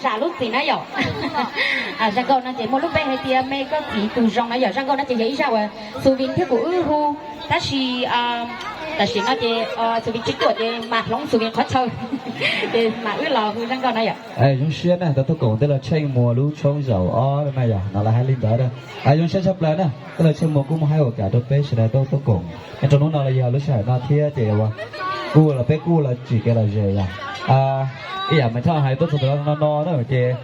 Zam lub txim na yom. Zaj nkauj no ces muaj lub npe hais tias me koj txiv tus zoo na yom. Zaj nkauj no ces yog ib zaj uas Xu Vin thiab kuv wb hu, tab sis tam sim no ces Xu Vin tsis tuaj ces mam hloov Xu Vin qhov chaw, ces mam wb los hu zaj nkauj no yom. Zoo siab na, tau tuaj koom tej los tsheej muas lub tshoob zaum ob na yom, no lawv hais li ntawd na. Zoo siab tshaj plaws na, tej los tsheej muas kuj muaj haib ua kam rau peb sawv daws tau tuaj koom nyob rau hnub no los yog lub sij hawm no thiab ces kuj los peb kuj los tsim kev lom zem yom. Ib yam Maiv Thoj hais tuaj txog ntawm no no na ces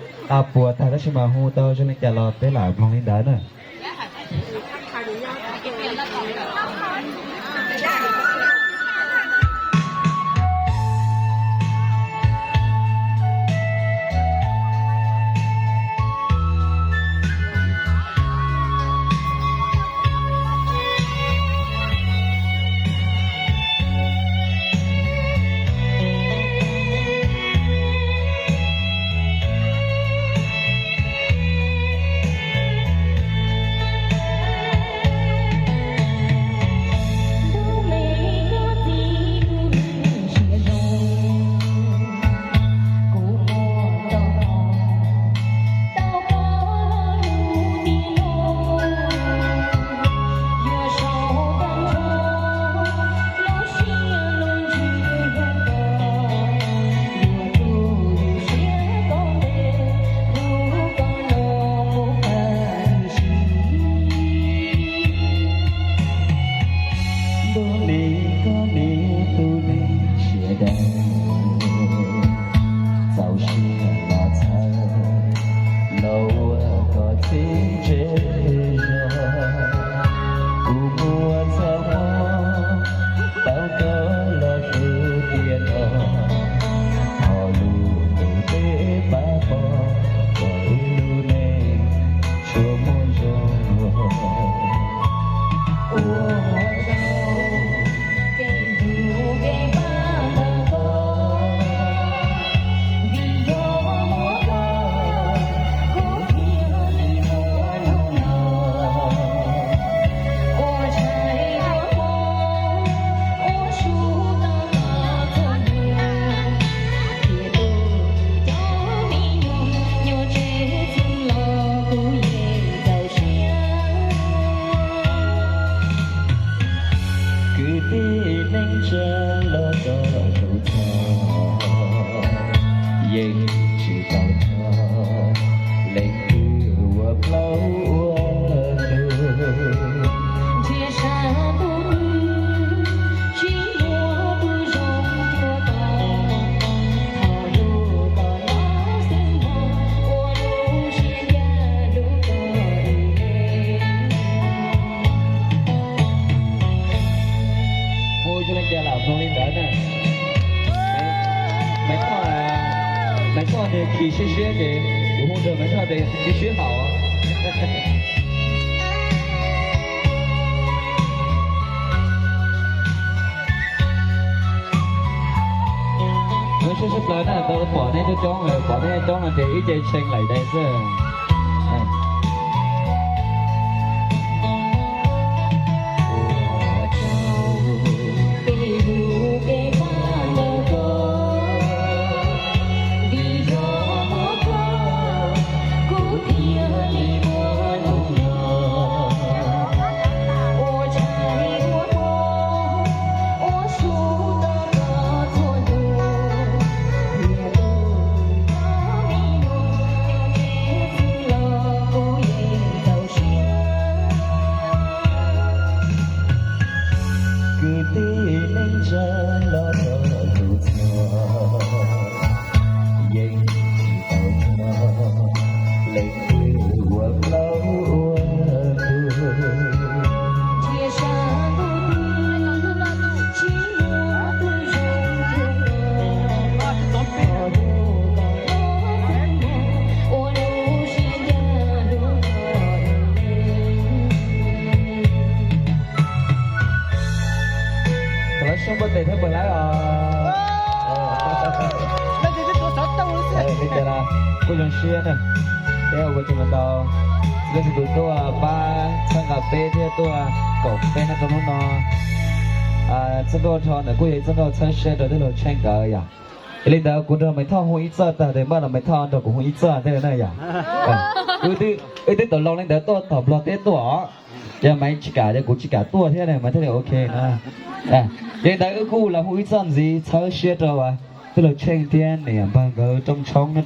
puas tag tab sis mas hu tau zoo li cas los peb lam mloog li ntawd na. Ntuj ne, koj ne, tus neeg siab dawb, txaus siab los txhawb, los ua koj txiv ntse zog. Kuv muaj txoj hmoov tau koj los hlub tiag no, thov lub ntuj deb pab pom kom wb lub neej tsuas muaj zoo. Ua tsaug kev hlub kev pab ntawm koj, vim yog muaj koj kuv thiaj li muaj hnub no. Ua tshais ua hmo ua su tos koj txhua hnub, tias tus cov me nyuam nyuam tsev txheej los kuv yeej txaus siab. Kwv tij neej tsa los txog hnub txog, yeej tsis tau txog leej twg ua plaub ua ntug. Ntshe sab ntuj twg tsis muaj tus zoo cuag koj, thov lub koj los xeeb hlo ua lub siab ncaj rau koj ib leeg. Ua zoo li cas lam mloog li ntawd na. Maiv Thoj, Maiv Thoj nws khi siab siab ces kuv hu nrog Maiv Thoj tes siab siab haum. Zoo siab tshaj plaws na, tau pom nej coob coob, pom nej coob no ces ib ce tshee laim daim xwb. Kwv tij neej tsa los txog hnub txog, yeej tsis tau txog leej twg ua plaub ua ntug. Ntshe sab ntuj twg tsis muaj tus zoo cuag koj, thov lub koj los xeeb hlo ua lub siab ncaj rau koj ib leeg. Tau lawv sab npawj tes thiab puas laib os? Li cas los kuj zoo siab na, thiab ua tsaug ntau txhua leej txhua tus tuaj pab txhawb nqa peb thiab tuaj koom peb nyob rau hnub no. Txoj nkauj rho ntawm kuj yog ib txoj nkauj txhawb siab rau tij laug Tsheej nkawd yom. Li ntawd kuv nrog Maiv Thoj hu ib txoj tag tes npaj los Maiv Thoj nrog kuv hu ib txoj thiab na yom. Wb twb tau loo li ntawd tuaj tom Nplog teb tuaj os. Ces Maiv tsis kam ces kuv tsis kam tuaj thiab Maiv thiaj li ok na. Yog li ntawd wb kuj los hu ib txoj ntxiv txhawb siab rau tij laug Tsheej thiab niam npawg nkawd rooj tshoob nyob